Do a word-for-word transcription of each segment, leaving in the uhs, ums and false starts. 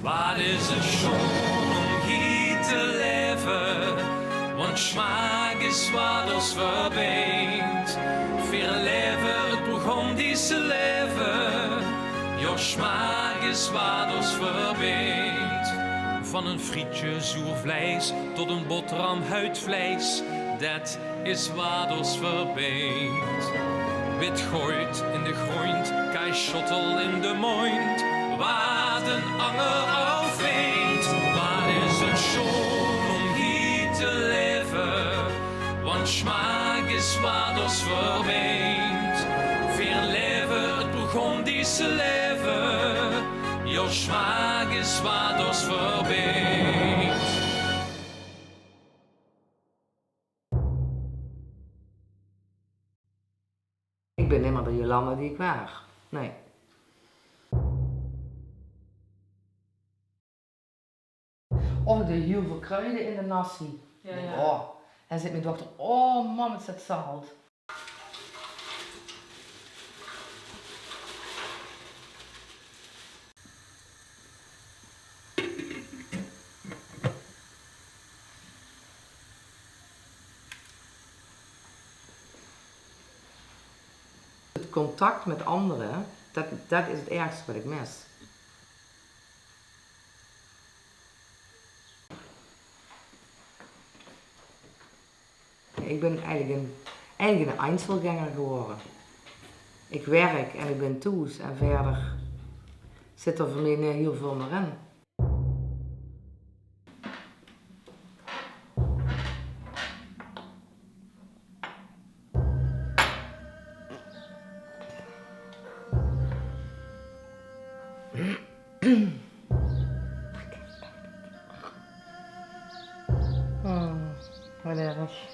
Waat is 't sjoon óm hie te laeve, want smaak is waat ós verbinjt. Veer laeve 't Bourgondische laeve, jao, smaak is waat ós verbinjt. Van ein frietje zoer vleis tot ein boteram huidvleis, det is waat ós verbinjt. Wit goud in de gróndj, kaasjottel in de móndj, waat ein anger al vindj. Waat is 't sjoon óm hie te laeve, want smaak is waat ós verbinjt. Veer laeve 't Bourgondische laeve, jao, smaak is waat ós verbinjt. Ik bin nimmer de Jolanda die ik waar. Nee. Of ik doe hiel väöl kruide in de nasi. Ja, ja. Oh. En zit mien dochter: "Oh, mam, 't zit zalt." Het contact met anderen, dat, dat is het ergste wat ik mis. Ik bin eigelik ein, eigelik ein Einzelgänger gewore. Ik werk en ik bin thoes en verder zit d'r veur mich neet hiel väöl mier in. Oh, wat erg.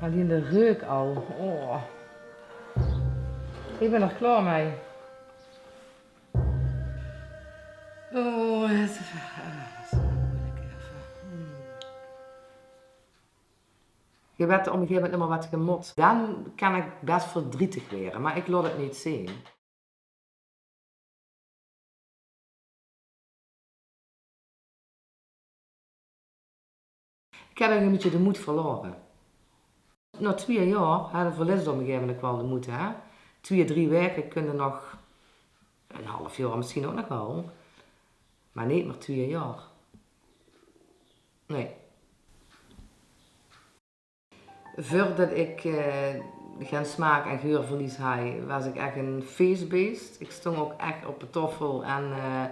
Allein de reuk al. Oh. Ik bin d'r klaor mei. Oh, det is, ah, det is moeilijk effe. Hmm. Je weet op een gegeven moment nimmer wat je moet. Dan kan ik best verdrietig worden, maar ik laat het niet zien. Ik heb eigenlijk een beetje de moed verloren. Na twee jaar, hè, dan verlies je op een gegeven moment wel de moed, hè. Twee, drie weken kunnen nog, een half jaar misschien ook nog wel, maar niet meer twee jaar. Nee. Veurdet ik, eh, gen smaak en geurverlies haj, waas ik ech ein feesbeest. Ik stóng ouk ech op de toffel en, eh,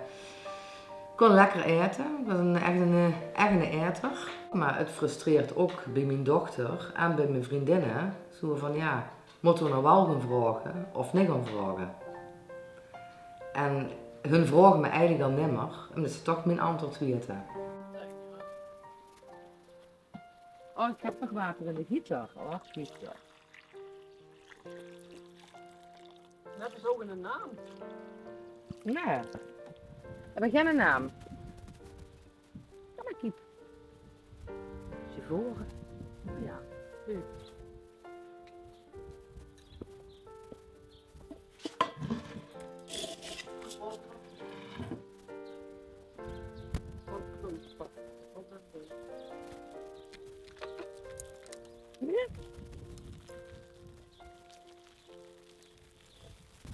kón lekker aete. Ik waas ein, ech ein, eh, ech eine aeter. Maar het frustreert ouk bie mien dochter en bie mien vriendinne. Zoe van, jao, mótte we noe waal gaon vraoge of neet gaon vraoge? En hun vraoge me eigelik al nimmer, ómdet ze toch mien antjwaord weite. Oh, ik heb nog water in de gieter. Oh, gieter. Det is ouk ein naam. Nae. Höbbe geine naam. Kom maar, kiep. Ze voren. Ja, leuk.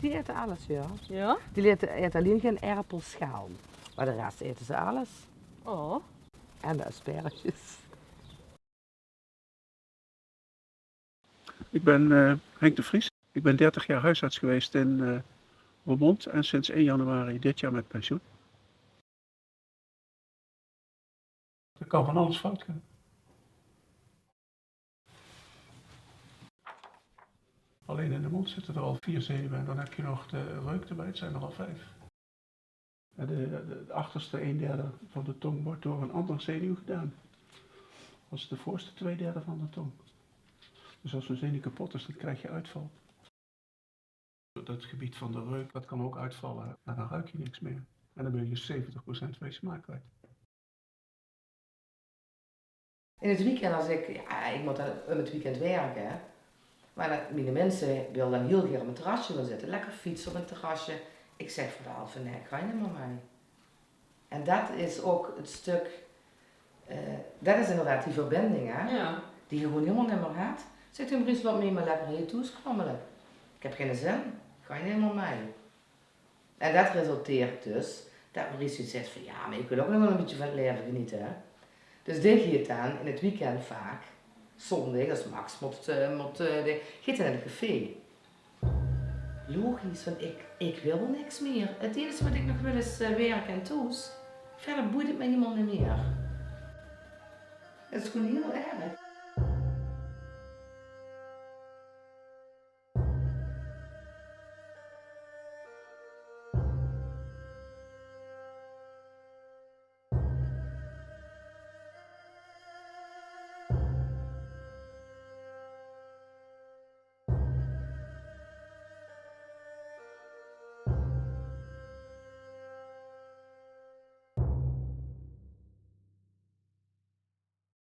Die aete alles, ja. Ja? Die aete, aete allein gein erpelschaal. Maar de rest aete ze alles. Oh. En de asperges. Ik ben, eh, Henk de Vries. Ik ben dertig jaar huisarts geweest in, eh, Roermond en sinds één januari dit jaar met pensioen. Er kan van alles fout gaan. Alleen in de mond zitten er al vier zenuwen en dan heb je nog de reuk erbij, het zijn er al vijf. Ja, de, de, het achterste een derde van de tong wordt door een andere zenuw gedaan als de voorste twee derde van de tong. Dus als een zenuw kapot is, dan krijg je uitval. Dat gebied van de reuk, dat kan ook uitvallen. Ja, dan ruik je niks meer. En dan ben je zeventig procent van je smaak kwijt. In het weekend, als ik, ja, ik moet dan om het weekend werken, hè. Maar dan, miene minse wille dan hiel gaer op ein terrasje gaon zitte. Lekker fietse op ein terrasje. Ik zeg veur de helf van: nee, ik gaon neet mier mei. En det is ouk 't stök, eh, det is inderdaad die verbinding, hè? Die ge gewoen hielemaol neet mier hat. Zegt Maurice: laot mich mer lekker hie thoes knammele. Ik heb geine zin, ik gaon neet mier mei. En det resulteert dus det Maurice zoiets zegt van: ja, maar ik wil ouk nog waal 'n bietje van 't laeve genete, hè. Dus dae geit dan in 't weekend vaak, zondig, as Max mot, eh, mot, eh, dae geit dan nao 't café. Logisch, want ik, ik wil niks mier. 't Enige wat ik nog wil is, eh, werke en thoes. Wiejer boeit 't mich hielemaol neet mier. 't Is gewoen hiel erg.